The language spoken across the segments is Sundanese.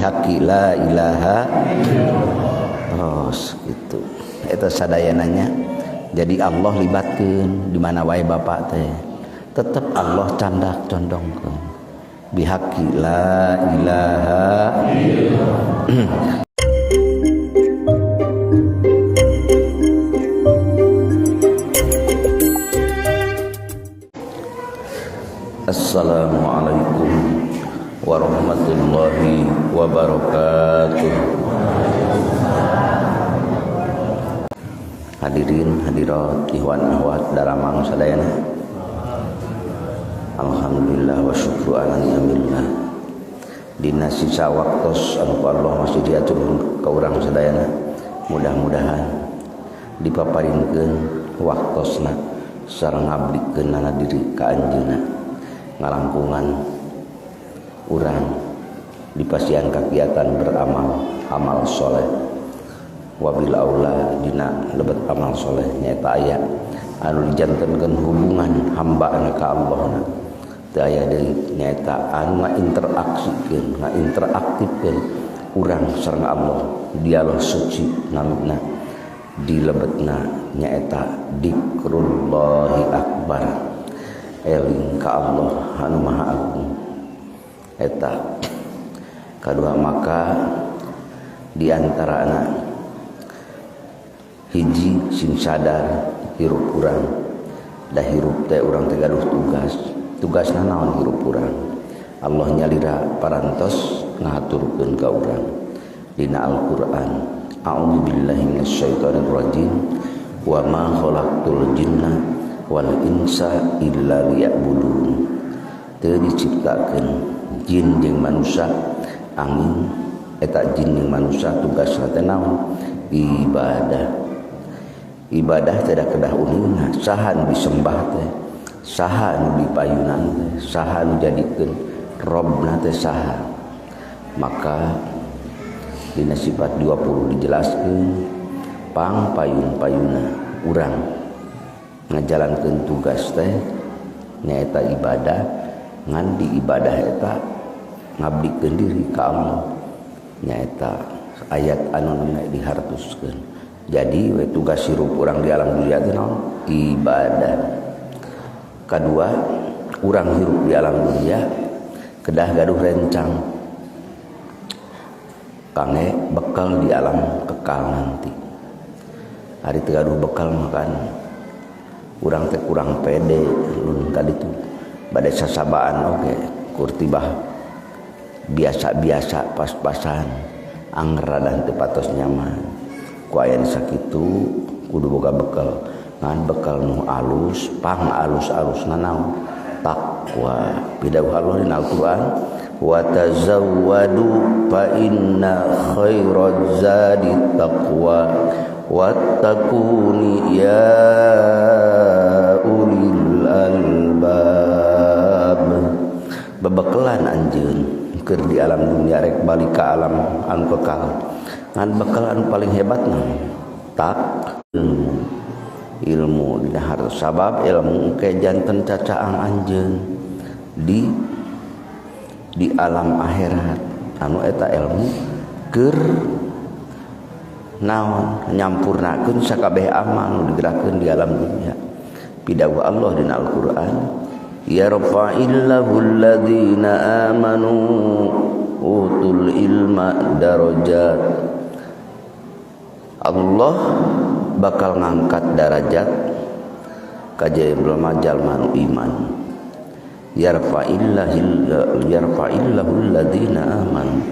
Bihaqi la ilaha terus gitu. Eta sadayananya. Jadi Allah libatkeun di mana wae bapak teh. Tetep Allah candak condongkeun. Bihaqi la ilaha illallah. Assalamualaikum warahmatullahi wabarakatuh. Hadirin hadirat ikhwan akhwat daramang sadayana. Alhamdulillah wa syukru ala ni'amillah. Dina sisa waktos anu ku Allah masih diatur ka urang sadayana. Mudah-mudahan dipaparinkeun waktosna sareng ngabdikeunana diri ka anjeunna. Ngalangkungan urang dipasihan kagiatan beramal amal soleh wabil aula dina lebet amal soleh nyaeta aya anu dijantenkeun hubungan hamba na ka Allahna teu aya deui nyaeta anu ngainteraksikeun ngainteraktifkeun urang sareng Allah dialog suci namina di lebetna nyaeta dikrullahi akbar eling ka Allah anu maha agung eta kadua maka di antarana hiji sing sadar hirup urang da hirup teh urang teh gaduh tugas tugasna naon hirup urang Allah nyalira parantos ngahaturkeun ka urang dina Al-Qur'an a'udzubillahi minasyaitonir rajim wa ma khalaqtul jinna wal insa illa liya'budun teu diciptakeun jin jeung manusia angin eta jin jeung manusia tugasna teh naon ibadah ibadah teh kedah uningna saha nu disembah teh saha nu dipayunan teh saha nu jadikeun robna teh saha maka dina sifat 20 dijelaskeun pang payun-payuna urang ngajalankeun tugas teh nyaeta ibadah ngan di ibadah eta ngabdikeun diri ka Allah nyaeta ayat anu nembe dihartuskeun jadi we tugas hirup urang di alam dunia teh naon ibadah kadua urang hirup di alam dunia kedah gaduh rencang kangge bekal di alam kekal nanti ari teu gaduh bekal makan urang teh kurang pede lun kaditu bade sasabaan oge kurtibah biasa-biasa pas-pasan anger rada teu patos nyaman ku aya sakitu kudu boga bekal ngan bekal nu alus pang alus-alusna naon takwa pidawuh Allah dina Al-Qur'an wa tazawwadu fa inna khairaz zadi taqwa wattaquni ya ulil albab bebekelan anjeun keur di alam dunia rek balik ka alam anu kekal ngan bekal anu paling hebat mah tak ilmu ilmu dina hartos sabab ilmu ke janten cacaang anjeun di alam akhirat anu eta ilmu keur naon nyampurnakeun sakabeh amal nu digerakkeun di alam dunia pidawuh Allah dina Al-Qur'an yarfa'illahu alladzina amanu utul ilma darajat Allah bakal ngangkat darajat ka jalma-jalma nu iman yarfa'illahu alladzina amanu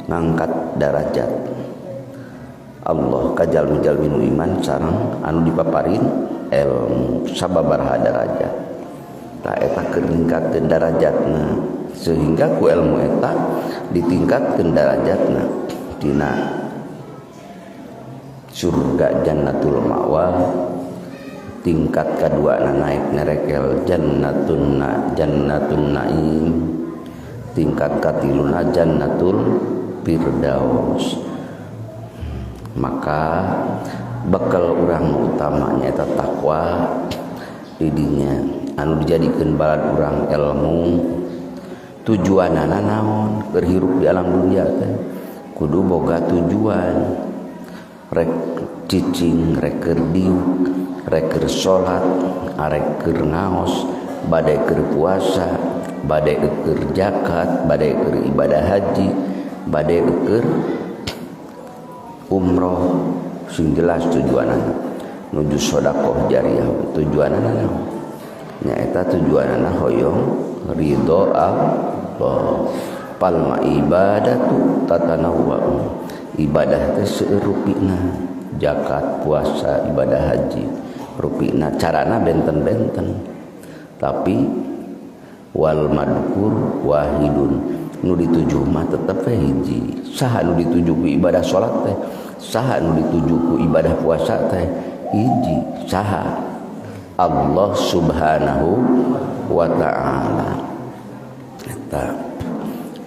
ngangkat darajat Allah ka jalmi-jalmi nu iman sareng anu dipaparin ilmu sababaraha darajat ta eta keur ningkatkeun darajatna sehingga ku ilmu eta ditingkatkeun darajatna dina surga jannatul ma'wa tingkat kaduana naik nerekel jannatun naim tingkat katiluna jannatul firdaus maka bekal urang utamanya eta takwa didinya anu dijadikeun balad urang ilmu tujuanana naon keur hirup di alam dunia teh Kudu boga tujuan. Rek cicing, rek keur diuk, rek keur salat, arek keur ngaos, bade keur puasa, bade keur zakat, bade keur ibadah haji, bade keur umroh, sing jelas tujuanana. Nuju sedekah jariah tujuanana naon? Nyaeta tujuanana hoyong ridho Allah. Palma ibadatu tatanawwa. Ibadah teh seueur rupina, zakat, puasa, ibadah haji, rupina carana benten-benten. Tapi wal madkur wahidun, nu dituju mah tetep we hiji. Saha nu dituju ku ibadah salat teh? Saha nu dituju ku ibadah puasa teh? Hiji. Saha? Allah Subhanahu wa ta'ala. Eta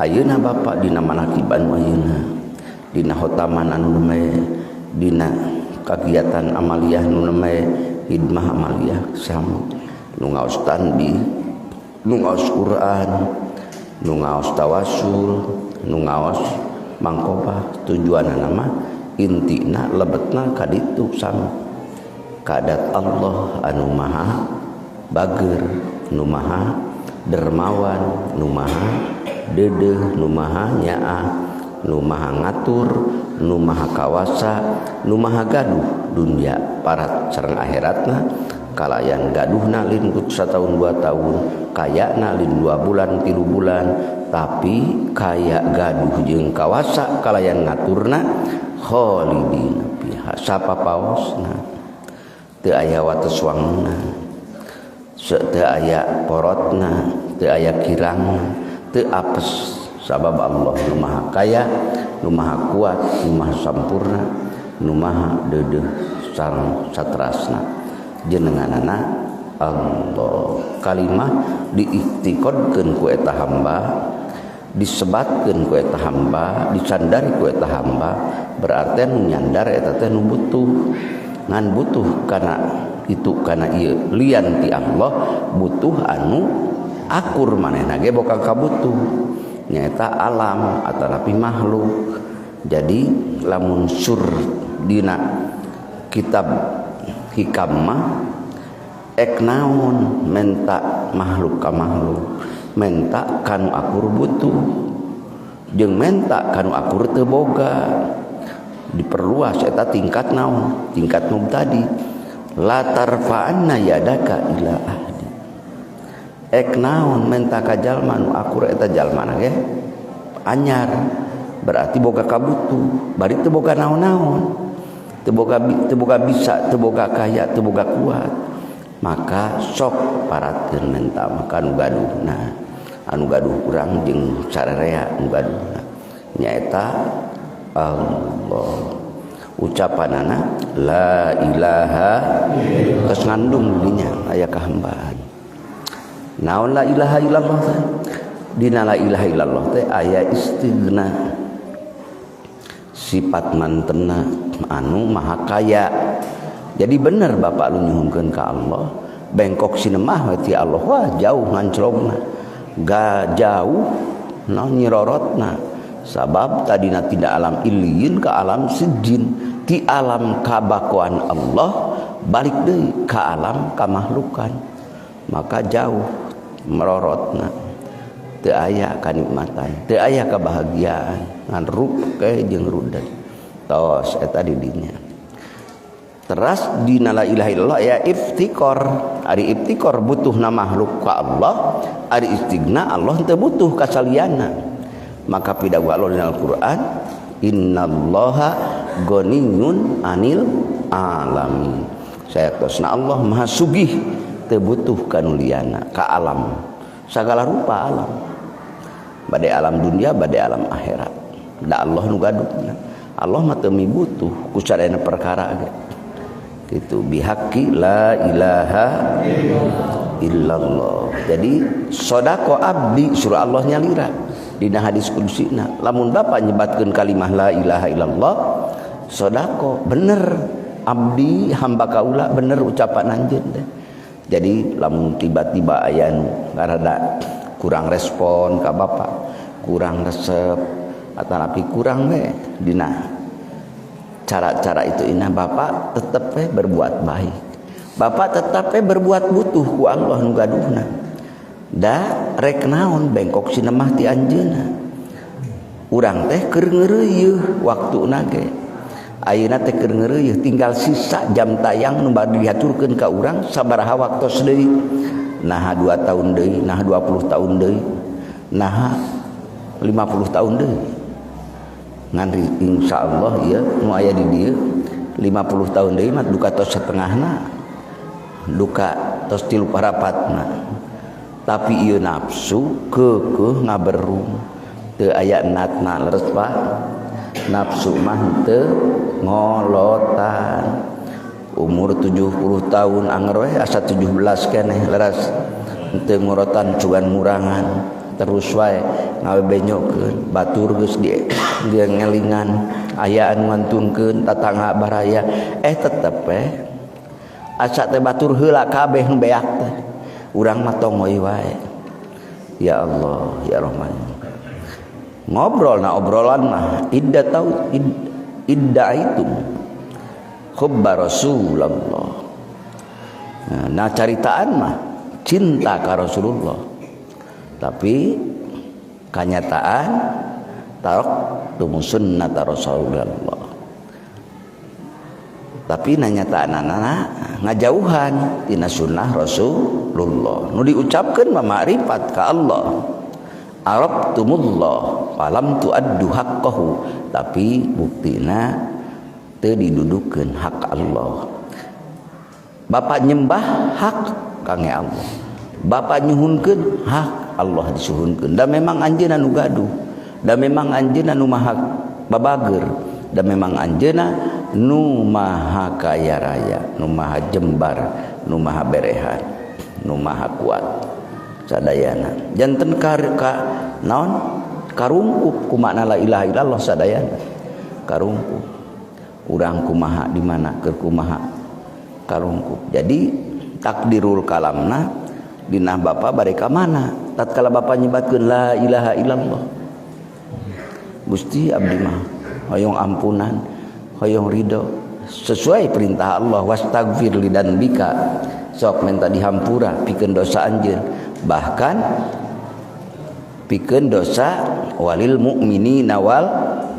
ayeuna bapak dina manakiban ayeuna, dina hotaman anu nembe, dina kagiatan amaliyah nu nembe, hidmah amaliyah sami nu ngaos tanbih, nu ngaos Quran, nu ngaos tawasul, nu ngaos mangkobah, tujuanana mah intina lebetna ka ditu sami kadat Allah anu maha bager, nu maha dermawan, nu maha deudeuh, nu maha nyaah, nu maha ngatur, nu maha kawasa, nu maha gaduh dunia parat sareng akhiratna. Kalayan gaduhna lin satahun 2 tahun, kayana lin 2 bulan 3 bulan, tapi kaya gaduh jeung kawasa kalayan ngaturna khalidina fiha sapapaosna. Teu aya wates wanguna, teu aya porotna, teu aya kirangna, teu apes. Sabab Allah nu maha kaya, nu maha kuat, nu maha sampurna, nu maha deudeuh sareng satrasna. Jenenganana Allah. Kalimah diiktiqadkeun ku eta hamba, disebatkeun ku eta hamba, dicandari ku eta hamba, berarti nu nyandar eta teh nu butuh. Ngan butuh kana itu kana ieu lian ti Allah, butuh anu akur manehna ge boga kabutuh, nyaeta alam atanapi makhluk. Jadi lamun sur dina kitab hikam mah ek naon menta makhluk ka makhluk, menta kanu akur butuh jeung menta kanu akur teu boga. Diperluas eta tingkat naon, tingkat nu tadi la tarfa'anna yadaka ila ahdi. Ek naon menta ka jalma nu akur eta jalma na ge anyar, berarti boga kabutuh, bari teu boga naon-naon, teu boga bisa, teu boga kaya, teu boga kuat. Maka sok paratkeun menta maka nu gaduhna, anu gaduh urang jeung sararea nu gaduhna nyaeta Allah. Ucapanana la ilaha terus ngandung dinya aya kahambaan. Naon la ilaha illallah teh? Dina la ilaha illallah teh aya istighna, sifat mantena anu maha kaya. Jadi bener bapak lu nyuhunkeun ka Allah, bengkok sinemah we ti Allah, wah jauh nganclongna, ga jauh naon nyirorotna. Sabab tadina tidak alam iliyin ke alam sijin, ti alam kabakoan Allah balik deui ka alam kamahlukan, maka jauh merorotna. Teu aya kanikmatan, teu aya kebahagiaan, ngan rup ke jeung rudet. Tos eta di dinya. Teras dina la ilaha illallah ya iftikor. Ari iftikor butuhna makhluk ka Allah, ari istighna Allah teu butuh ka saliyana. Maka pidagu Allah dina Al-Qur'an, innallaha ghaniyyun anil alamin. Sayatosna Allah maha sugih teu butuh ka nu liyana, ka alam. Sagala rupa alam. Bade alam dunia, bade alam akhirat. Da Allah nu gaduhna. Allah mah teu mibutuh ku sadayana perkara ge. Gitu bihaqi la ilaha illallah. Jadi sodako abdi surah Allah nyalira dina hadis kudsina. Lamun bapak nyebatkeun kalimah la ilaha illallah, sodako bener abdi hamba kaula, bener ucapan anjeun teh. Jadi lamun tiba-tiba aya nu ngarada kurang respon ka bapak, kurang resep, Atanapi kurang we dina cara-cara itu inah bapak tetep we berbuat baik. Bapak tetep we berbuat butuh ku Allah nu gaduhna. Da rek naon bengkok sinemah ti anjeunna. Urang teh keur ngeureuyeuh waktuna ge. Ayeuna teh keur ngeureuyeuh tinggal sisa jam tayang nu bade dihaturkeun ka urang sabaraha waktos deui. Naha 2 tahun deui, naha 20 tahun deui, naha 50 tahun deui. Ngan insyaallah ieu nu aya di dieu 50 tahun deui mah duka tos setengahna, duka tos 3 parapatna. Tapi ieu nafsu keukeuh ngaberung teu aya natna leres Pak. Nafsu mah teu ngolotan. Umur 70 tahun anger we asa 17 keneh leres teu ngorotan cugan ngurangan terus wae ngabebenyokeun batur geus di dia ngelingan aya anu ngantunkeun tatangga baraya tetep we asa teh batur heula kabeh nu beak teh urang mah tongoy wae. Ya Allah ya Rahman. Ngobrol na obrolan mah idda tau idda itu hubba Rasulullah. Nah caritaan mah cinta ka Rasulullah, tapi kanyataan tarok sunnata Rasulullah. Tapi nanyataan anak ngajauhan tina sunnah Rasulullah. Nu diucapkeun mah makrifat ka Allah. Arabtumullah falam tuaddu haqqahu, tapi buktina teu didudukeun hak Allah. Bapak nyembah hak kange Allah. Bapak nyuhunkeun hak Allah disuhunkeun. Da memang anjeunna nu gaduh, da memang anjeunna nu maha babager, da memang anjeunna nu maha kaya raya, nu maha jembar, nu maha berehan, nu maha kuat sadayana. Janten ka naon karungkup ku makna la ilaha illallah sadayana. Karungkup urang kumaha di mana keur kumaha karungkup. Jadi takdirul kalamna dina bapa bade ka mana tatkala bapa nyebatkeun la ilaha illallah. Gusti abdi mah hoyong ampunan, hoyong ridho sesuai perintah Allah, wastaghfir lidanbika, sok minta dihampura pikeun dosa anjeun, bahkan pikeun dosa walil mukminina wal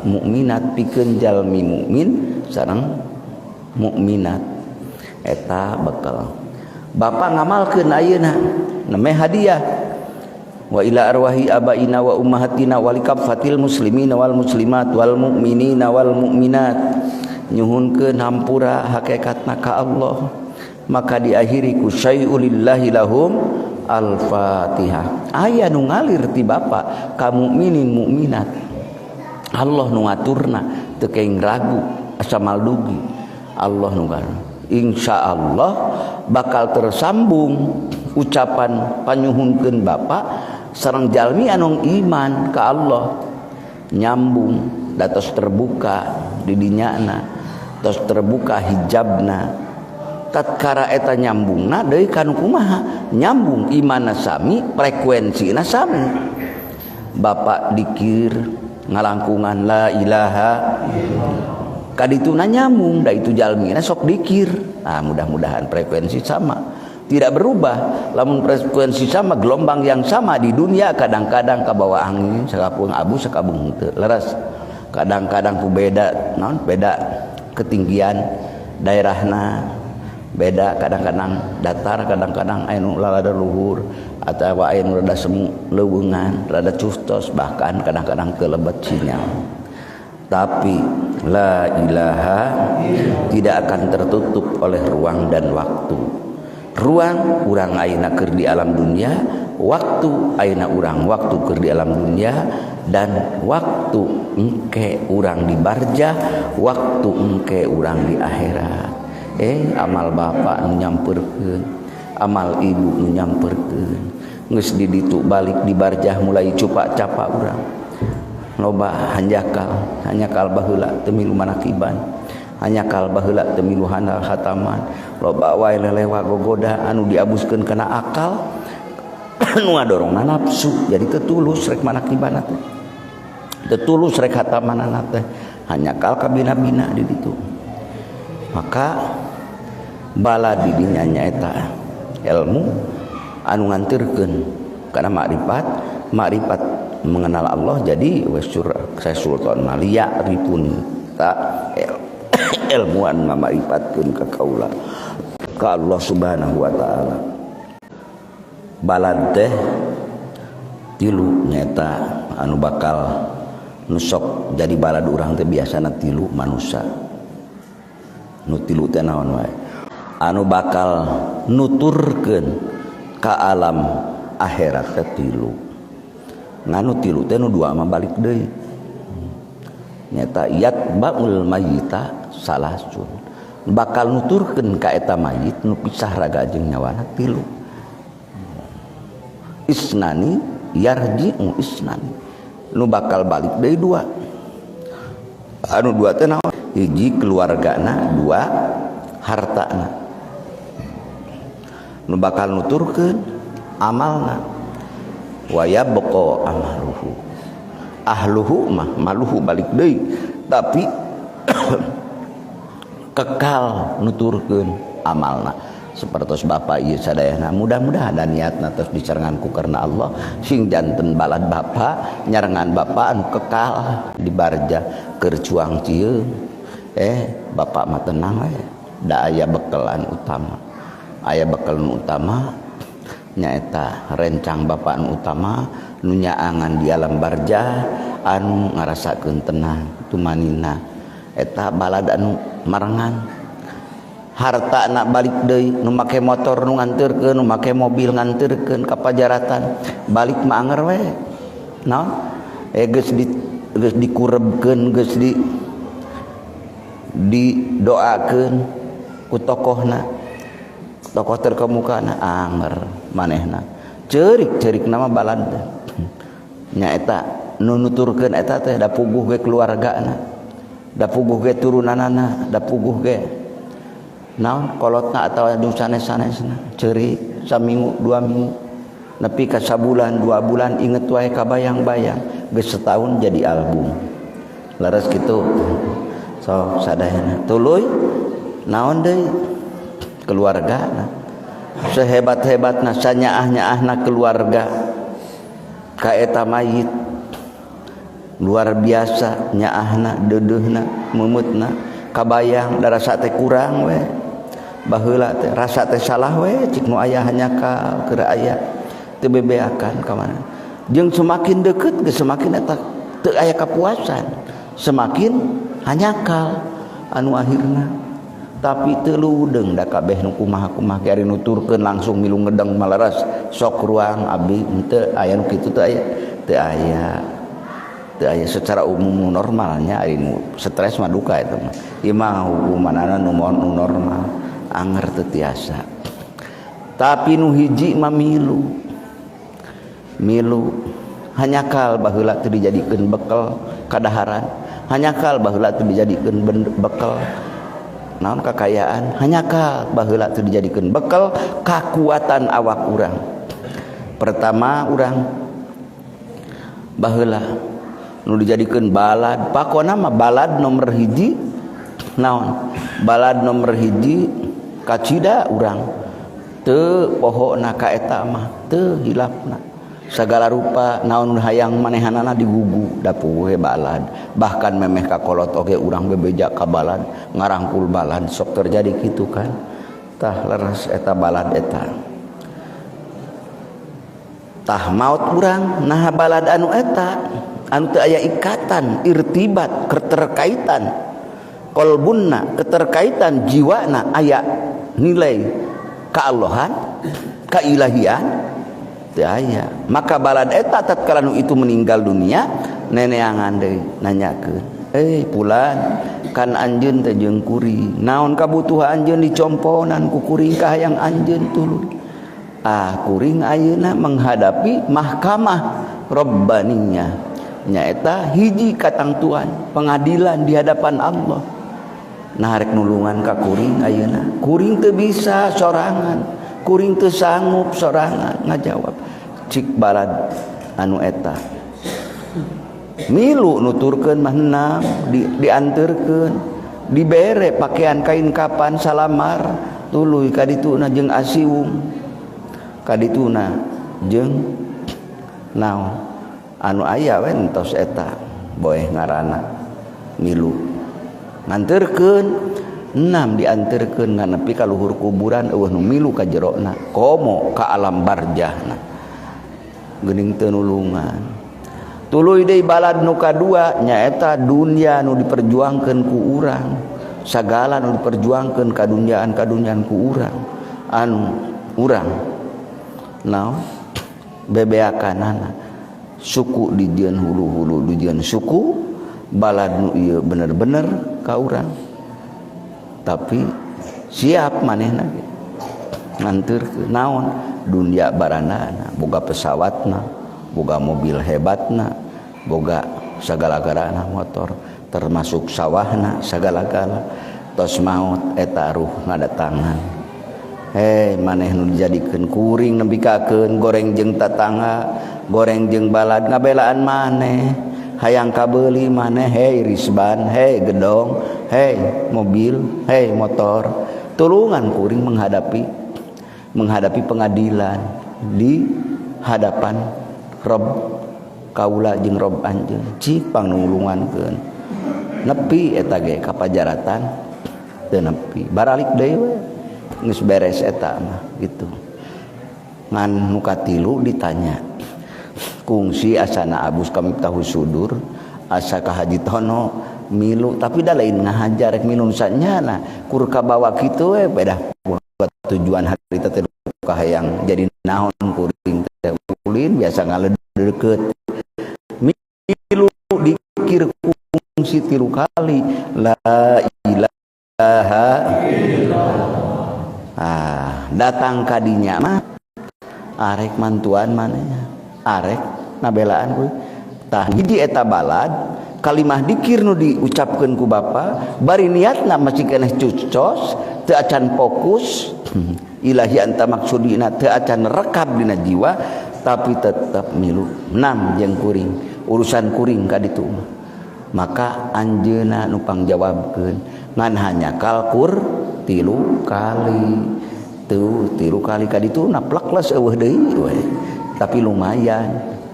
mukminat, pikeun jalmi mukmin sareng mukminat. Eta bakal bapak ngamalkeun ayeuna name hadiah wa ila arwahi abaina wa ummahatina wa likafatil muslimina wal muslimat wal mu'minina wal mu'minat, nyuhunkeun hampura hakikatna ka Allah. Maka diakhiri ku syai'ulillahi lahum al-Fatihah. Aya nu ngalir ti bapa ka mukminin mukminat. Allah nu ngaturna teu kenging ragu asa maldugi. Allah nu ngatur. Insyaallah bakal tersambung ucapan panyuhunkeun bapa sareng jalmi anu iman ka Allah, nyambung datos terbuka di dinyana, tos terbuka hijabna. Tatkara eta nyambungna deui kanu kumaha? Nyambung imanna sami, frekuensina sami. Bapak dikir ngalangkungan la ilaha kadituna nyambung, da itu jalmina sok dikir. Nah, mudah-mudahan frekuensi sama, tidak berubah. Lamun frekuensi sama, gelombang yang sama di dunia kadang-kadang kabawa angin, sakapung abu sakabung henteu. Leres. Kadang-kadang ku beda, naon? Beda ketinggian daerahna, beda kadang-kadang datar, kadang-kadang aya nu lalada luhur atawa aya nu rada semu leuweungan, rada custos, bahkan kadang-kadang teu lebet sinyal. Tapi la ilaha tidak akan tertutup oleh ruang dan waktu. Ruang urang ayeuna keur di alam dunia, waktu ayeuna urang waktu keur di alam dunia, dan waktu engke urang di barjah, waktu engke urang di akhirat. Amal bapak nu nyamperkeun, amal ibu nu nyamperkeun, geus di ditu balik di barjah mulai cupak-capak urang. Loba hanjakal, hanjakal baheula teu milu manakiban, hanjakal baheula teu milu handal khataman. Loba wae lelewa gogoda anu diabuskeun kana akal, nu ngadorongna nafsu, jadi teu tulus rek manakiban teh. Teu tulus rek hatamanana teh hanya kal kabina-bina di ditu. Maka balad di dinya nyaeta ilmu anu ngantirkeun kana makrifat, makrifat mengenal Allah. Jadi saya Sultan Malia ripun ta ilmuan ngamakrifatkeun ka kaula ka Allah Subhanahu wa taala. Balad teh tilu nyaeta anu bakal nusok jadi balad urang teh biasana tilu manusia. Nu tilu teh naon wae anu bakal nuturkeun ka alam akhirat teh tilu. Nganu tilu teh nu dua mah balik deui nyata yatbaul mayyita salasun, bakal nuturkeun ka eta mayit nu pisah raga jeung nyawana tilu. Isnani yarji'u isnani, nu bakal balik deui dua. Anu dua teh naon? Hiji keluargana, dua hartana. Nu bakal nuturkeun amalna, wa yabqa amaluhu. Ahluhu mah maluhu balik deui, tapi kekal nuturkeun amalna. Sapertos bapak ieu sadayana mudah-mudahan dan niatna tos dicarengan ku karena Allah sing janten balad bapak nyarengan bapak anu kekal di barja keur cuang cieung. Bapak mah tenang we, da aya bekelan utama. Aya bekel nu utama nyaeta rencang bapak nu utama nu nyaangan di alam barja anu ngarasakeun tenang tumanina. Eta balad anu marengan. Harta nak balik deui, nu make motor nu nganterkeun, nu make mobil nganterkeun ka pajaratan, balik mah anger we. Naon? Geus di geus dikurebkeun, geus di didoakeun ku tokohna. Tokoh terkemukana anger manehna. Ceurik-ceurik nama balad. Nyaeta nu nuturkeun eta teh da puguh ge keluargana. Da puguh ge turunanana, da puguh ge naon kolotna atawa nu sanes-sanesna. Ceurik saminggu dua minggu nepi ka sabulan dua bulan inget wae kabayang-bayang, geus setahun jadi album. Leres kitu. So sadayana tuluy naon deui keluargana. Sehebat-hebatna sanyaah-nyaahna keluarga ka eta mayit luar biasa nyaahna, deudeuhna, meumutna, kabayang da rasa teh kurang we. Baheula teh rasa teh salah we cik nu aya hanyakal keur aya teu bebeakan ka mana. Jeung semakin deukeut geus semakin eta teu aya kapuasan, semakin hanyakal anu akhirna. Tapi teu ludeung da kabeh nu kumaha-kumaha ge ari nuturkeun langsung milu ngedeng malaras sok ruang abdi henteu aya nu kitu teu aya, teu aya. Teu aya secara umum nu normalnya ari nu stres mah duka eta mah. Ieu mah hukumanana nu normal anger teu tiasa. Tapi nu hiji mah milu. Milu hanyakal baheula teu dijadikeun bekel kadaharan, hanyakal baheula teu dijadikeun bekel naon kakayaan, hanyakal baheula teu dijadikeun bekel kakuatan awak urang. Pertama urang baheula nu dijadikeun balad, pakona mah balad nomor hiji naon? Balad nomor hiji kacida urang teu pohona ka eta mah teu hilapna. Sagala rupa naon hayang manehanana digugu da puguh balad. Bahkan memeh ka kolot oge urang bebeja ka balad, ngarangkul balad sok terjadi kitu kan. Tah leres eta balad eta. Tah maot urang naha balad anu eta anu teu aya ikatan, irtibat, keterkaitan kolbunna, keterkaitan jiwana aya nilai keallahan, keilahian teu aya. Maka balad eta tatkala nu itu meninggal dunia neneangan deui nanyakeun, pulan kan anjeun teh jeung kuring, naon kabutuhan anjeun dicomponan ku kuring ka hayang anjeun tuluy. Ah kuring ayeuna menghadapi mahkamah rabbaniyah nyaeta hiji katangtuan pengadilan di hadapan Allah. Nah rek nulungan ka kuring ayeuna, kuring teu bisa sorangan, kuring teu sanggup sorangan ngajawab. Cik balad anu eta Milu nuturkeun mah enam dianterkeun dibere pakaian kain kapan salamar tuluy ka dituna jeung asiwung ka dituna jeung naon anu aya we entos eta boeh ngaranna milu nganterkeun enam dianterkeun ngan nepi ka luhur kuburan eueuh nu milu ka jerona komo ka alam barjahna geuning teu nulungan. Tuluy deui balad nu kadua nyaeta dunya nu diperjuangkeun ku urang, sagala nu diperjuangkeun kadunyaan-kadunyaan ku urang anu urang naon bebeakanana suku dijieun hulu-hulu dijieun suku balad nu ieu bener-bener ka urang tapi siap manehna ge nganterkeun naon dunya barandana boga pesawatna boga mobil hebatna boga sagala-galana motor termasuk sawahna sagala-gala tos maot eta ruh ngadatangan hei maneh nu dijadikeun kuring nembikakeun goreng jeung tatangga goreng jeung balad ngabelaan maneh hayang kabeuli maneh hei risban hei gedong hei mobil hei motor tulungan kuring menghadapi pengadilan di hadapan Rob kaula jeung Rob anjeun cik pangnulungankeun nepi eta ge kapajaratan teu nepi baralik deui we geus beres eta mah gitu. Ngan nu katilu ditanya kungsi asana abus kami tahu sudur asa ka Haji Tono milu tapi da lain ngahajar rek milu sanyana kur kabawa kitu we beda tujuan harita teh kahayang jadi naon kuring teh ulin biasa ngaledeket milu dikir kungsi 3 kali la ilaha illallah. Ah datang kadinya mah arek mantuan maneh arek ngabelaan kuy tah hiji eta balad kalimah dikir nu diucapkeun ku bapa bari niatna masih keneh cucos teu acan fokus ilahi anta maksudina teu acan rekap dina jiwa tapi tetep milu enam jeung kuring urusan kuring ka ditu maka anjeunna nu pangjawabkeun ngan hanya kalkur 3 kali tuh 3 kali ka ditu na plekles eueuh deui we tapi lumayan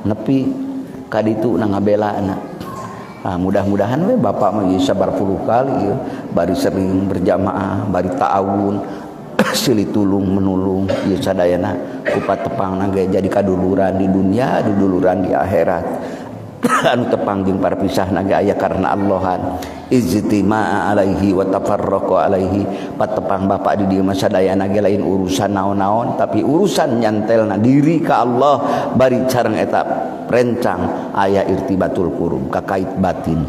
nepi ka ditu na ngabelana. Ah, mudah-mudahan we bapak mah ieu sabar puluh kali ieu bari sering berjamaah bari ta'awun silih tulung menulung ieu sadayana ku patepangna ge jadi kaduluran di dunia duduluran di akhirat anu tepang jeung parpisahna ge aya karena Allahan ijtimaa alaihi wa tafarraqu alaihi patepang bapak di dieu mah sadayana ge lain urusan naon-naon tapi urusan nyantelna diri ka Allah bari sareng eta rencang aya irtibatul qurub kakait batin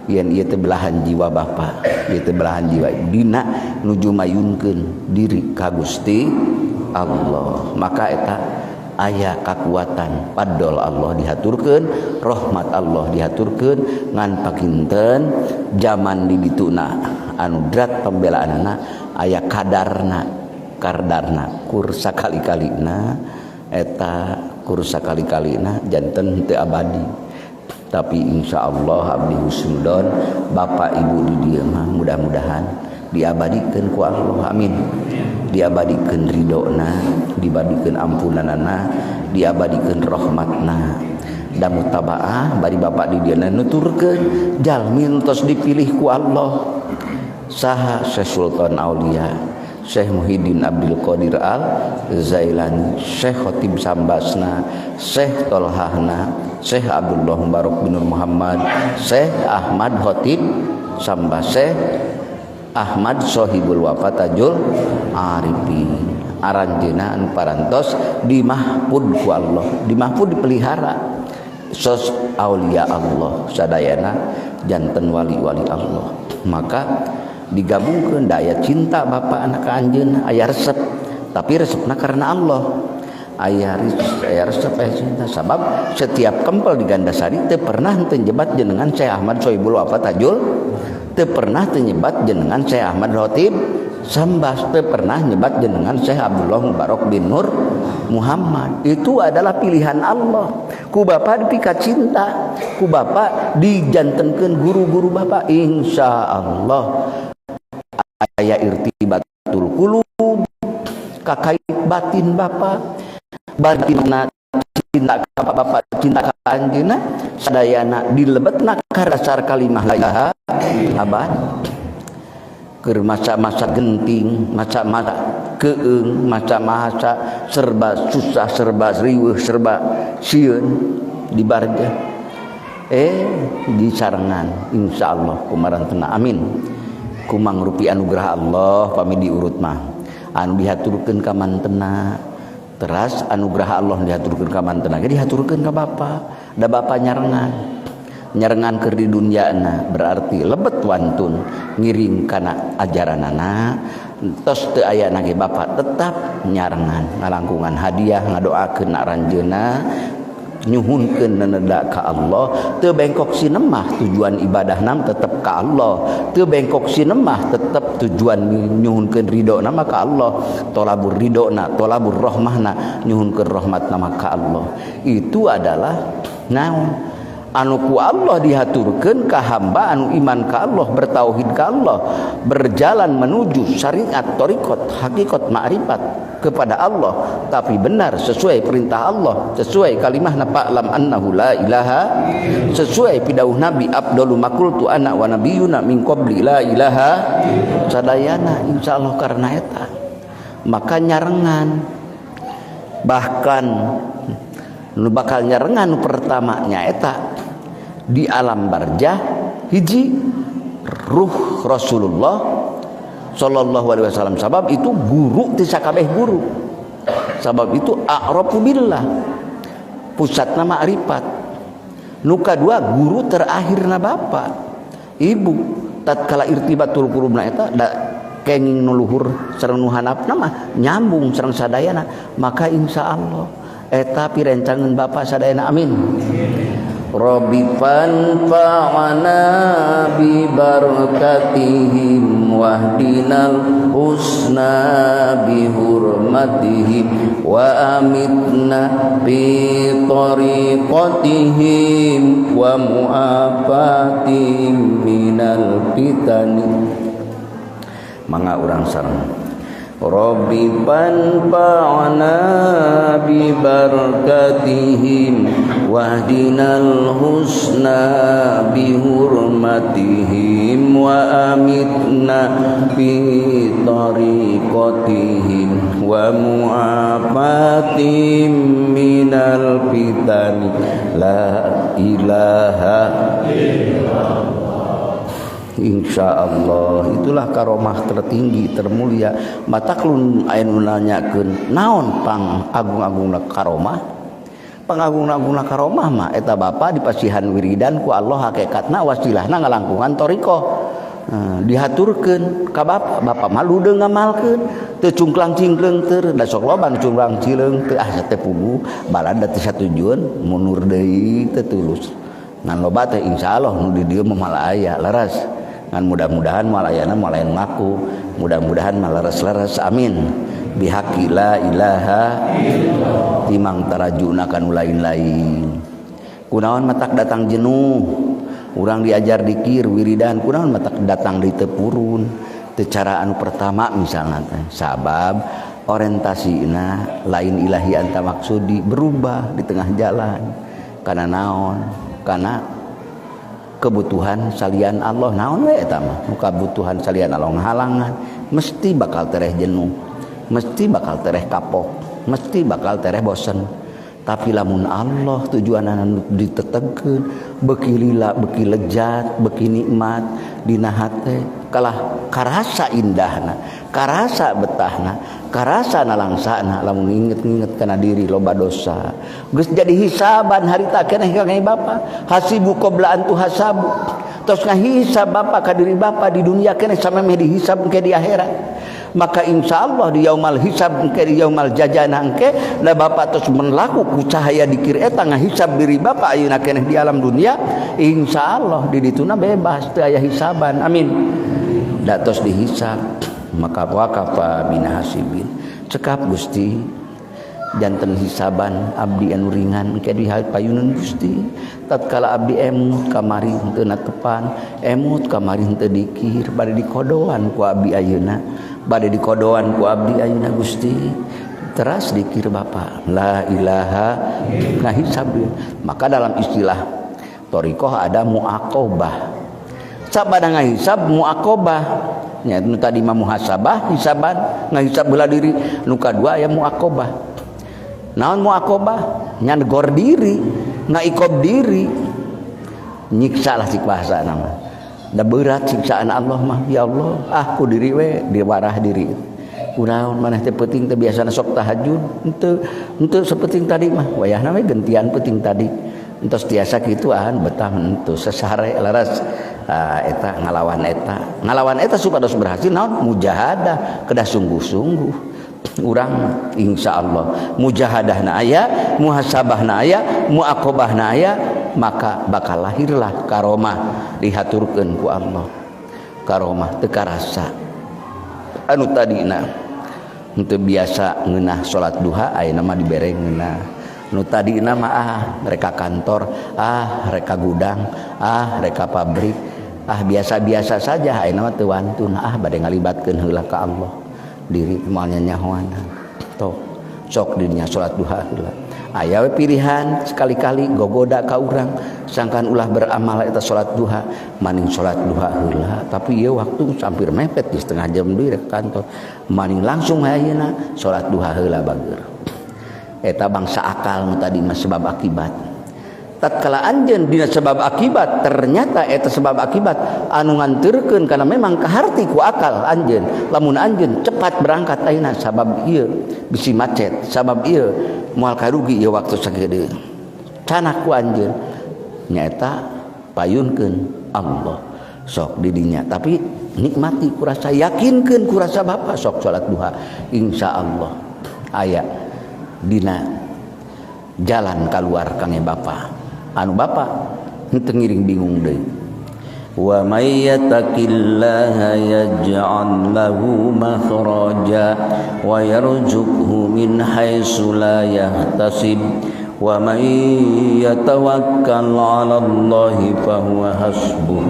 yen ieu teh belahan jiwa bapa ieu teh belahan jiwa dina nuju mayunkeun diri ka Gusti Allah maka eta aya kakuatan padol Allah dihaturkeun rahmat Allah dihaturkeun ngan pakinten zaman di dituna anu drat pembelaanana aya kadarna kardarna kur sakali-kalina eta kur sakali-kalina janten teu abadi tapi insyaallah abdi husnudon bapak ibu di dieu mah mudah-mudahan diabadikeun ku Allah amin diabadikeun ridona diabadikeun ampunanana diabadikeun rahmatna da mutabaah bari bapak di dieu nuturkeun jalmi tos dipilih ku Allah saha Syekh Sultan Aulia Syekh Muhyiddin Abdul Qadir Al Zailani Syekh Khatib Sambasna Syekh Tolhahna Syekh Abdullah Mubarak bin Nur Muhammad Syekh Ahmad Khatib Sambas Syekh Ahmad Sohibul Wafa Tajul Arifin aranjeuna anu parantos dimahfud ku Allah dimahfud dipelihara sos aulia Allah sadayana janten wali-wali Allah maka digabungkeun daya cinta bapa anak ka anjeunna aya resep tapi resepna karena Allah aya resep aya cinta sabab setiap kempel di Gandasari teu pernah teu nyebat jenengan Syekh Ahmad Sohibul Wafa Tajul teu pernah teu nyebat jenengan Syekh Ahmad Khatib Sambas teu pernah nyebat jenengan Syekh Abdullah Mubarak bin Nur Muhammad. Itu adalah pilihan Allah. Ku bapak dipika cinta, ku bapak dijantenkeun guru-guru bapak. Insya Allah aya irtibatul qulub, kakait batin bapak, batinna cinta ka bapak, cinta ka anjeunna, sadayana dilebetna ka dasar kalimah la ilaha abad. Keur masa-masa genting, masa-masa keung, masa-masa serba susah, serba riweuh, serba sieun di barjah, disarengan insyaallah kumarantena, amin. Kumangrupi anugerah Allah pami diurut mah anu dihaturkeun ka mantena, teras anugerah Allah dihaturkeun ka mantena ge dihaturkeun ka bapa, da bapa nyarengan nyarengan keur di dunyana, berarti lebet wantun ngiring kana ajaranana. Tos teu aya ge bapa tetap nyarengan ngalangkungan hadiah, ngadoakeun aranjeunna, nyuhunkeun neneda ka Allah. Teu bengkok sinemah tujuan ibadah nam tetep ka Allah, teu bengkok sinemah tetep tujuan nyuhunkeun ridho nama ka Allah, tolabur ridhona, tolabur rahmahna, nyuhunkeun rahmat nama ka Allah. Itu adalah naon anu ku Allah dihaturkeun ka hamba anu iman ka Allah, bertauhid ka Allah, berjalan menuju syariat, thariqat, hakikat, ma'rifat kepada Allah, tapi benar sesuai perintah Allah, sesuai kalimah fa'lam annahu la ilaha, sesuai pidauh Nabi afdalu maqultu ana wa nabiyuna min qabli la ilaha sadayana. Insyaallah karena eta maka nyarengan, bahkan nu bakal nyarengan pertama nyaeta di alam barjah hiji ruh Rasulullah sallallahu alaihi wasallam, sabab itu guru ti sakabeh guru, sabab itu a'rafu billah, pusatna ma'rifat. Nu kadua guru terakhirna bapak ibu, tatkala irtibatul qulubna eta da kenging nu luhur sareng nu handapna mah nyambung sareng sadayana, maka insyaallah eta pirencangeun bapak sadayana, amin. Rabbi fanfa'na bi barakatihim wahdinal husna bi hurmatihim wa amitna bi tariqatihim wa mu'afatihim minal fitani. Mangga urang sareng Rabbi fanfa'na bi barakatihim wahdinal husna bi hurmatihim wa amitna bi tariqatihim wa mu'afatihim minal fitani la ilaha illallah. Insyaallah itulah karomah tertinggi termulia. Mataklun aya nu nanyakeun naon pang agung-agungna karomah, pangagung-agungna karomah mah eta bapa dipasihan wiridan ku Allah, hakikatna wasilahna ngalangkungan thariqah. Dihaturkeun ka bapa, bapa mah ludeung ngamalkeun, teu cungklang cingkleung teu da sok loba nu cungklang cileung teu, ah teh puguh balada teu satujuan mundur deui teu tulus. Ngan loba teh insyaallah nu di dieu mah moal aya leres. Ngan mudah-mudahan moal ayana moal aya ngaku, mudah-mudahan mah leres-leres, amin. Bihaqi la ilaha illallah timang tarajuna kanu lain-lain. Kunaon matak datang jenuh, urang diajar dikir wiridan, kunaon matak datang di tepurun teu cara anu pertama misalna teh, sabab orientasina lain ilahi anta maksudi, berubah di tengah jalan karena naon, karena kebutuhan salian Allah. Naon we eta mah nu kabutuhan salian Allah ngahalangan, mesti bakal tereh jenuh, mesti bakal tereh kapok, mesti bakal tereh bosen. Tapi lamun Allah tujuanana ditetegkeun, beuki lila beuki lejat, beuki nikmat dina hate, kalah karasa indahna, karasa betahna, karasa nalangsana. Lamun inget-inget kana diri loba dosa geus jadi hisaban harita keneh ka bapa, hasibu qabla an tuhasabu, tos ngahisab bapa ka diri bapa di dunia keneh samemeh dihisab ke di akhirat. Maka insyaallah di yaumal hisab engke, di yaumal jajana engke, da bapa tos menlaku ku cahaya dikir eta ngahisab diri bapa ayeuna keneh di alam dunia, insyaallah di dituna bebas teu aya hisaban, amin. Da tos dihisab maka wakafa binahasibin, cekap Gusti. Janten hisaban abdi anu ringan engke di payunan Gusti. Tatkala abdi emut kamari henteu natepan, emut kamari henteu dikir, bade dikodoan ku abdi ayeuna, bade dikodoan ku abdi ayeuna Gusti. Teras dikir Bapak, la ilaha ngahisab. Maka dalam istilah thariqah ada muaqobah. Sabada ngahisab muaqobah nya, nu tadi mah muhasabah hisaban ngahisab beula diri, nu kadua aya muaqobah. Naon muaqobah? Nyanegor diri, ngaikob diri, nyiksa lah cik bahasa nama. Da berat siksaan Allah mah, ya Allah, ah ku diri we diwarah diri. Kunaon maneh teh peuting teh biasana sok tahajud, henteu henteu sapenting tadi mah, wayahna we gentian peuting tadi. Entos tiasa kitu ah betah henteu sesare laras. Ah, eta ngalawan eta. Ngalawan eta supados berhasil naon? Mujahadah, kedah sungguh-sungguh. Urang insyaallah mujahadahna aya, muhasabahna aya, muaqobahna aya, maka bakal lahirlah karomah dihaturkeun ku Allah. Karomah teu karasa. Anu tadina henteu biasa ngeunah salat duha, ayeuna mah dibere ngeunah. Nu tadina mah ah reka kantor, ah reka gudang, ah reka pabrik, ah biasa-biasa saja, ayeuna mah teu wantun, ah bade ngalibatkeun heula ka Allah. Diri moal nyanyahoana. Toh sok dirinya salat duha heula. Aya we pilihan sekali-kali gogoda ka urang sangkan ulah beramal eta salat duha, maning salat duha heula, tapi ieu waktu hampir mepet di setengah jam deui rek kantor, maning langsung ayeuna salat duha heula bager. Eta bangsa akal nu tadi mah sebab akibat. Tatkala anjeun dina sebab akibat, ternyata eta sebab akibat anu nganterkeun karena memang kaharti ku akal anjeun. Lamun anjeun cepat berangkat ayeuna sabab ieu bisi macet, sabab ieu moal karugi ieu waktu sakieu. Canak ku anjeun nyaeta payunkeun Allah sok didinya, tapi nikmati kurasa, yakinkeun kurasa Bapak sok salat duha insyaallah aya dina jalan keluar kangge Bapak. Anu Bapak henteu ngiring bingung deui. Wa may yattaqillaha yaj'al lahu makhraja wa yarzuqhu min haitsu la yahtasib wa may yatawakkal 'ala Allahi fahuwa hasbuh.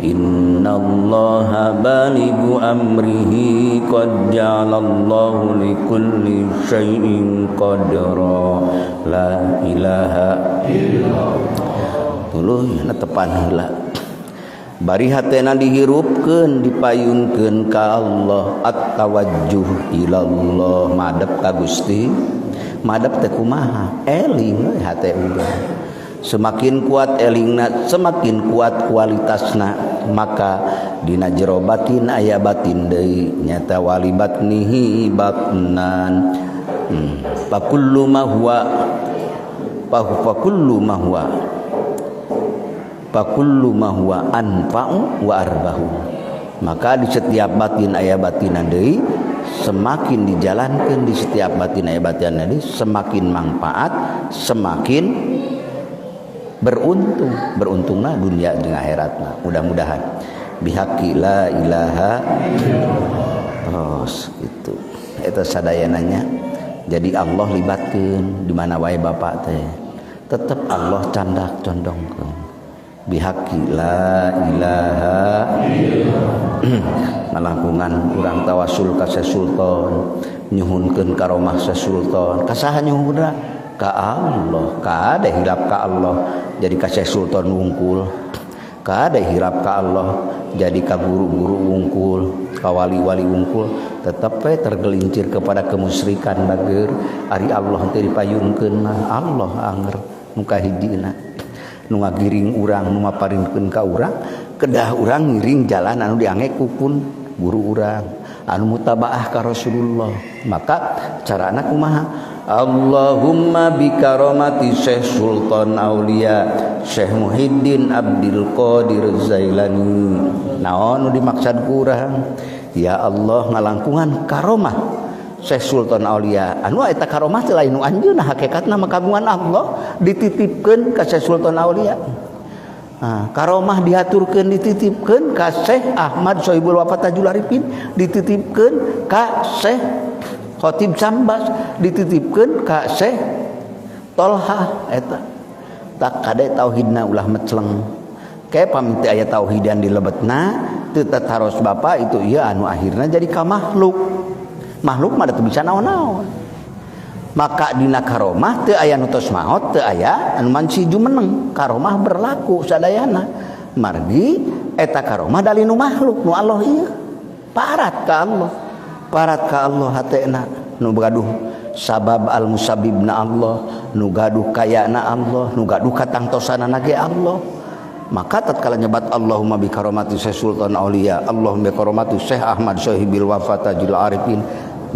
Innallaha balighu amrihi qad ja'alallahu likulli syai'in qadra. La ilaha illallah. Tuluy na tepan heula. Bari hatena dihirupkeun dipayunkeun ka Allah, at-tawajjuh ilallah, madep ka Gusti. Madep teh kumaha? Eling we hate urang. Semakin kuat elingna, semakin kuat kualitasna, maka dina jero batin aya batin deui nyata wali batnihi batnan. Fa kullu ma huwa fa kullu ma huwa fa kullu ma huwa anfa'u wa arbahu. Maka di setiap batin aya batinan deui, semakin dijalankan di setiap batin aya batinan deui, semakin manfaat, semakin beruntung, beruntungna dunia jeung akhiratna. Mudah-mudahan bihaqi la ilaha terus gitu. Eta sadayananya. Jadi Allah libatkeun di mana wae Bapak teh. Tetep Allah candak condongkeun. Bihaqi la ilaha ngalangkungan urang tawasul ka Syekh Sultan, nyuhunkeun karomah Syekh Sultan. Ka saha nyuhunna? Ka Allah. Kade hilap ka Allah jadi ka Syekh Sultan wungkul. Kade hilap ka Allah jadi ka guru-guru wungkul, ka wali-wali wungkul, tetep we tergelincir kepada kemusyrikan bager. Ari Allah teh dipayunkeun mah Allah anger nu kahijina, nu ngagiring urang, nu maparinkeun ka urang, kedah urang ngiring jalan anu diange ku pun guru urang anu mutabaah ka Rasulullah. Maka carana kumaha? Allahumma bikaromati Syekh Sultan Aulia Syekh Muhyiddin Abdul Qadir Zailani. Naon nu dimaksud kurang? Ya Allah, ngalangkungan karomah Syekh Sultan Aulia. Anu eta karomah teh lain nu anjeunna, hakikatna mah kagungan Allah dititipkeun ka Syekh Sultan Aulia. Nah, karomah diaturkeun dititipkeun ka Syekh Ahmad Sohibul Wafa Tajul Arifin, dititipkeun ka Syekh Khatib Sambas dititipkeun ka Syekh Tolhah eta. Tak kade tauhidna ulah meceleng. Kayak pamit aya tauhidan di lebetna teu tataros bapak itu ieu anu akhirna jadi ka makhluk. Makhluk mah teu bisa naon-naon. Maka dina karomah teu aya nu tos maot, teu aya anu manci jumeneng. Karomah berlaku sadayana. Margi eta karomah dari nu makhluk nu Allah ieu. Parat ka Allah. Parat ka Allah hatena nu gaduh sabab al musabibna Allah, nu gaduh kayana Allah, nu gaduh katangtosanana ge Allah. Maka tatkala nyebat Allahumma bi karomati Syekh Sultan Aulia, Allahumma bi karomati Syekh Ahmad Syahibil Wafa Tajul Arifin,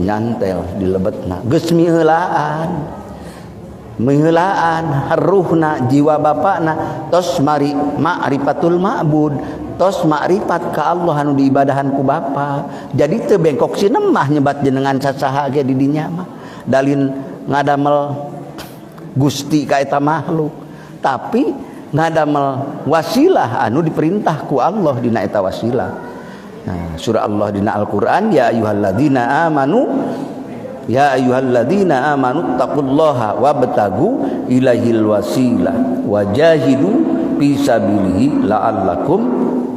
nyantel di lebetna geus miheulaan. Miheulaan ruhna jiwa bapakna tos mari ma'rifatul ma'bud, tos makrifat ka Allah anu diibadahan ku bapa. Jadi teu bengkok sinemah nyebat jenengan sasaha ge di dinya mah. Dalin ngadamel Gusti ka eta makhluk, tapi ngadamel wasilah anu diperintah ku Allah dina eta wasilah. Nah, surah Allah dina Al-Qur'an, ya ayyuhalladzina amanu ya ayyuhalladzina amanu taqullaha wabtagu ilaihil wasilah wajahidu fi sabilihi la'allakum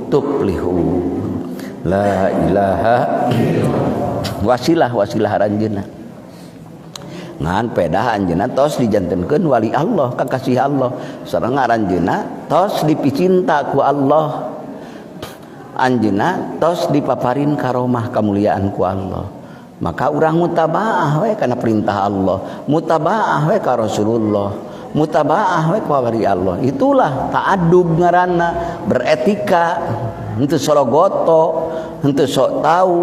tuflihun. La ilaha wasilah wasilah aranjeunna. Ngan pedah anjeunna tos dijantenkeun wali Allah, kakasih Allah. Sareng aranjeunna tos dipicinta ku Allah. Anjeunna tos dipaparin karomah kamuliaan ku Allah. Maka urang mutabaah we kana perintah Allah, mutabaah we ka Rasulullah, mutabaah we ka wali Allah. Itulah ta'addub ngaranna, beretika, henteu sorogoto, henteu sok tahu,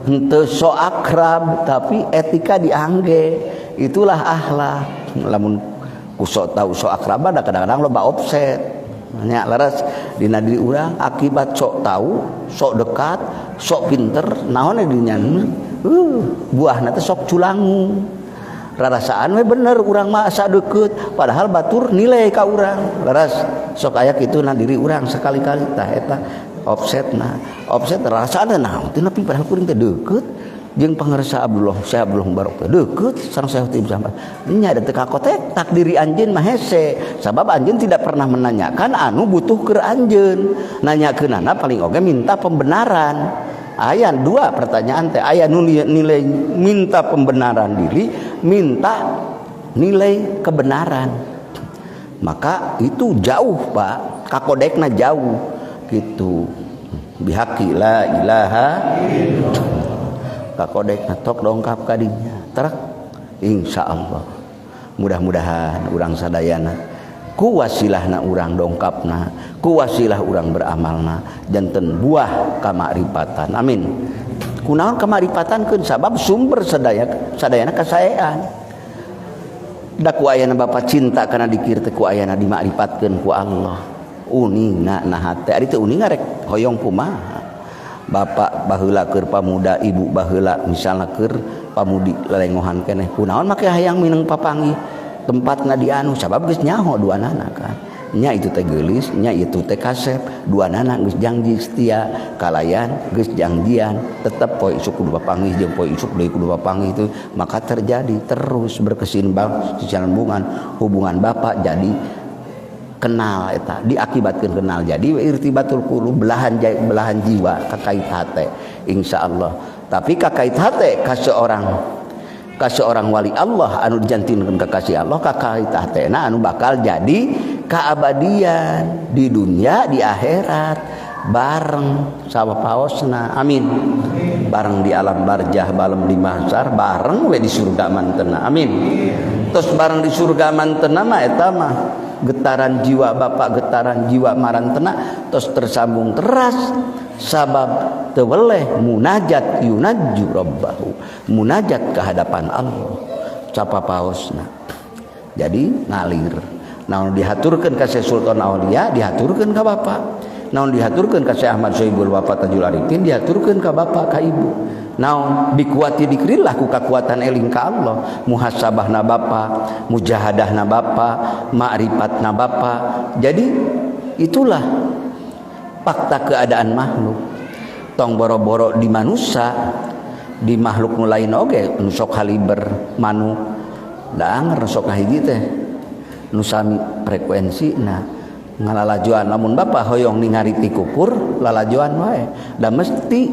henteu sok akrab, tapi etika diangge. Itulah akhlak. Lamun ku sok tahu sok akrab ada kadang-kadang loba offset. Nya leres dina diri urang akibat sok tahu, sok dekat, sok pinter, naon dinya buahna teh sok culangu. Rarasaan we bener urang mah asa deukeut, padahal batur nilai ka urang. Leres sok aya kitu na diri urang sekali-kali tah eta offsetna. Offset rarasaan teh naon teh nepi padahal kuring teh deukeut jeung pangersa Abdullah, Syekh Abdullah Mubarok teh deukeut sareng Syekh Tib Samad. Nya da teu kakotek tak diri anjeun mah hese, sabab anjeun tidak pernah menanyakan anu butuh keur anjeun. Nanyakeunana paling oge minta pembenaran. Aya dua pertanyaan teh, aya nu nilai minta pembenaran diri, minta nilai kebenaran. Maka itu jauh Pak, kakodekna jauh gitu. Bihaqi la ilaha kakodekna tok dongkap kadinya. Terak insyaallah. Mudah-mudahan urang sadayana ku wasilahna urang dongkapna, ku wasilah urang beramalna janten buah kamakrifatan. Amin. Kunaon kamakrifatan keun sabab sumber sadaya sadayana kasaean. Da ku ayana bapa cinta kana dikir teh ku ayana dimakrifatkeun ku Allah. Uninga na hate ari teu uninga rek hoyong kumaha. Bapak baheula keur pamuda, ibu baheula misalna keur pamudi lelengohan keneh. Kunaon make hayang mineng papanggih tempatna di anu sabab geus nyaho duanana kan. Nya itu teh geulis, nya itu teh kasep, duanana geus janji setia kalayan geus janjian tetep poe isuk kudu papanggih jeung poe isuk deui kudu papanggih itu maka terjadi terus berkesimbang hubungan hubungan bapak jadi kenal eta diakibatkeun kenal jadi irtibatul qulub belahan belahan jiwa kakait hate insyaallah. Tapi kakait hate ka seorang wali Allah anu dijantinkeun kekasih Allah kakait hatena anu bakal jadi keabadian di dunia di akhirat bareng sama paosna. Amin. Bareng di alam barjah, bareng di mahsyar, bareng we di surga mantena. Amin. Terus bareng di surga mantena mah eta mah getaran jiwa bapak, getaran jiwa marantena terus tersambung teras sabab teu weleh munajat yunajju rabbahu, munajat ke hadapan Allah capapaosna. Jadi ngalir. Naon dihaturkeun ka Syekh Sultan Aulia dihaturkeun ka bapak, naon dihaturkeun ka Syekh Ahmad Sohibul Wafa Tajul Arifin dihaturkeun ka bapak ka ibu. Naon dikuati dikrillah ku kakuatan eling ka Allah, muhasabahna bapa, mujahadahna bapa, ma'rifatna bapa. Jadi itulah fakta keadaan makhluk. Tong boro-boro di manusia, Di makhluk nu lain oge nu sok kaliber manuk da anger sok ngahiji teh nu sami frekuensi. Nah, ngalalajoan lamun bapak hoyong ningali tikukur lalajoan wae da mesti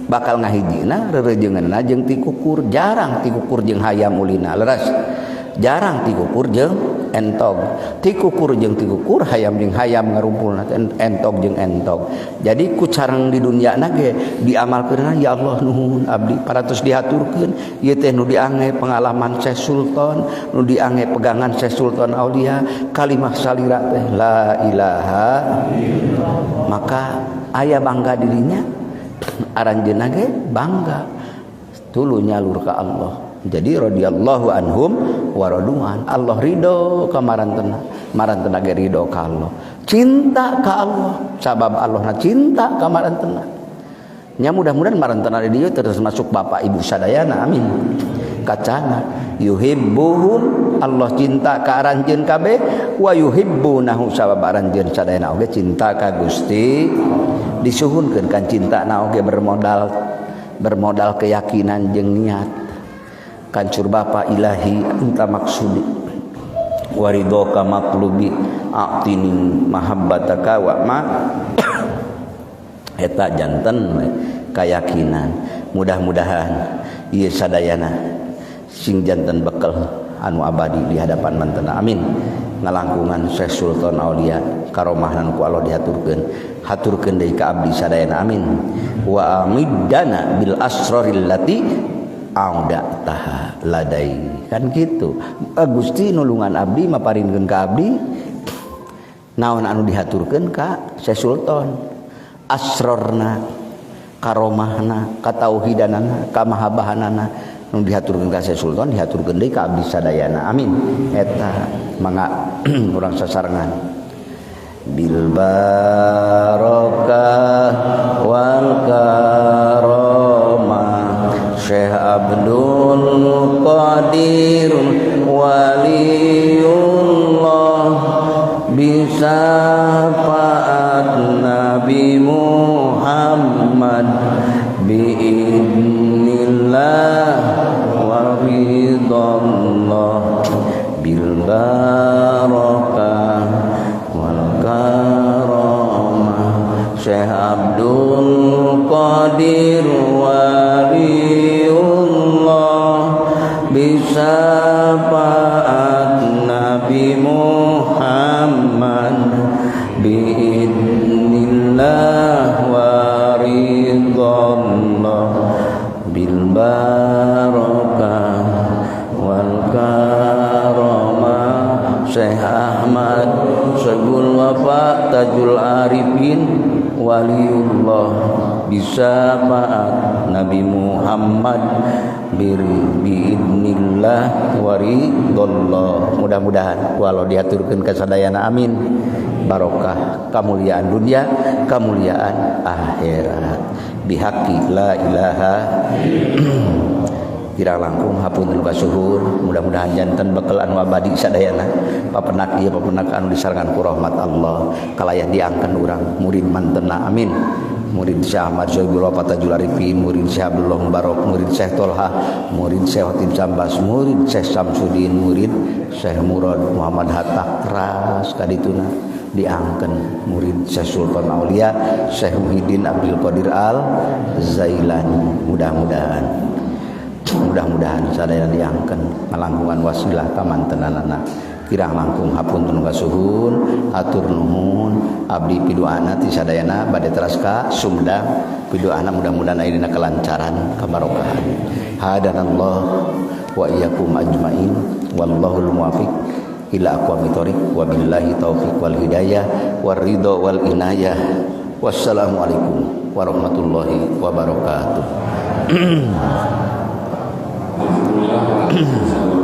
bakal ngahijina rereujeungeunna jeung tikukur. Jarang tikukur jeung hayam ulina, leres. Jarang tikukur jeung entog, tikukur jeung tikukur, hayam jeung hayam ngarumpulna, entog jeung entog. Jadi ku carang di dunia na ge diamalkeun, ya Allah nuhun abdi parantos dihaturkeun ieu teh nu diange pengalaman Syekh Sultan, nu diange pegangan Syekh Sultan Aulia, kalimah salira teh la ilaha illallah. Maka aya bangga dirinya aranjeunna ge bangga tuluy nyalur ka Allah. Jadi radhiyallahu anhum wa radu'an, Allah ridho ka marantena, marantena ge ridho ka Allah, cinta ka Allah sabab Allah na cinta ka marantena. Nya mudah-mudahan marantena di dieu terus masuk bapak ibu sadayana, amin. Kacana yuhibbuhum, Allah cinta ka aranjeun kabeh, wa yuhibbunahu sabab aranjeun sadayana oge cinta ka Gusti. Disuhunkeun kan cinta na oge bermodal bermodal keyakinan jeung niat. Kancur Bapa ilahi anta maksudi waridhoka matlubi a'tini mahabbataka wa ma eta janten keyakinan. Mudah-mudahan ieu sadayana sing janten bekal anu abadi di hadapan mantena, amin. Ngalangkungan Syekh Sultan Aulia karomahna ku Allah dihaturkeun, haturkeun deui ka abdi sadayana, amin. Wa amiddana bil asraril lati audataha ladai, kan gitu. Gusti nulungan abdi maparinkeun ka abdi naon anu dihaturkeun ka Syekh Sultan, asrorna, karomahna, katauhidanana, kamahabahanana nu dihaturkeun ka Syekh Sultan dihaturkeun deui ka abdi sadayana, amin. Eta mangga urang sasarengan bil barakah wal karomah Syekh Abdul Qadir Waliullah bisafaat Nabi Muhammad biidnillah wa ridallah bil barakah wal karamah Syekh Abdul Qadir Waliullah bisafaat Nabi Muhammad biidnillah wa ridallah bil barakah wal karamah Syekh Ahmad Syaikhul Wafa Tajul Arifin Waliullah bisafaat Nabi Muhammad biidnillah waridallah. Mudah-mudahan walau diaturkeun ka sadayana, amin. Barokah kamuliaan dunia, kemuliaan akhirat, bihaqi la ilaha. Kirang langkung hapunten kasuhur, mudah-mudahan janten bekal anu abadi sadayana papenak ieu papenak anu disarengan ku rahmat Allah kalayan diangkeun urang murid mantena, amin. Murid Syekh Ahmad Sohibul Wafa Tajul Arifin, murid Syekh Abdullah Mubarok, murid Syekh Tolha, murid Syekh Khatib Sambas, murid Syekh Samsudin, murid Syekh Murad Muhammad Hatta Keras kadituna diangkeun murid Syekh Sultan Aulia Syekh Muhyiddin Abdul Qadir Al Zailani. Mudah-mudahan sadaya diangkeun ngalangkungan wasilah ka mantenanana. Kirang langkung hapunten kasuhun, hatur nuhun abdi piduana ti sadayana bade teras ka Sumedang. Piduana mudah-mudahan ayeuna kelancaran kabarokahan. Hadanallah wa iyyakum ajmain wallahul muwaffiq ila aqwamit thoriq wabillahi taufiq wal hidayah war ridho wal inayah. Wassalamualaikum warahmatullahi wabarakatuh. Alhamdulillah.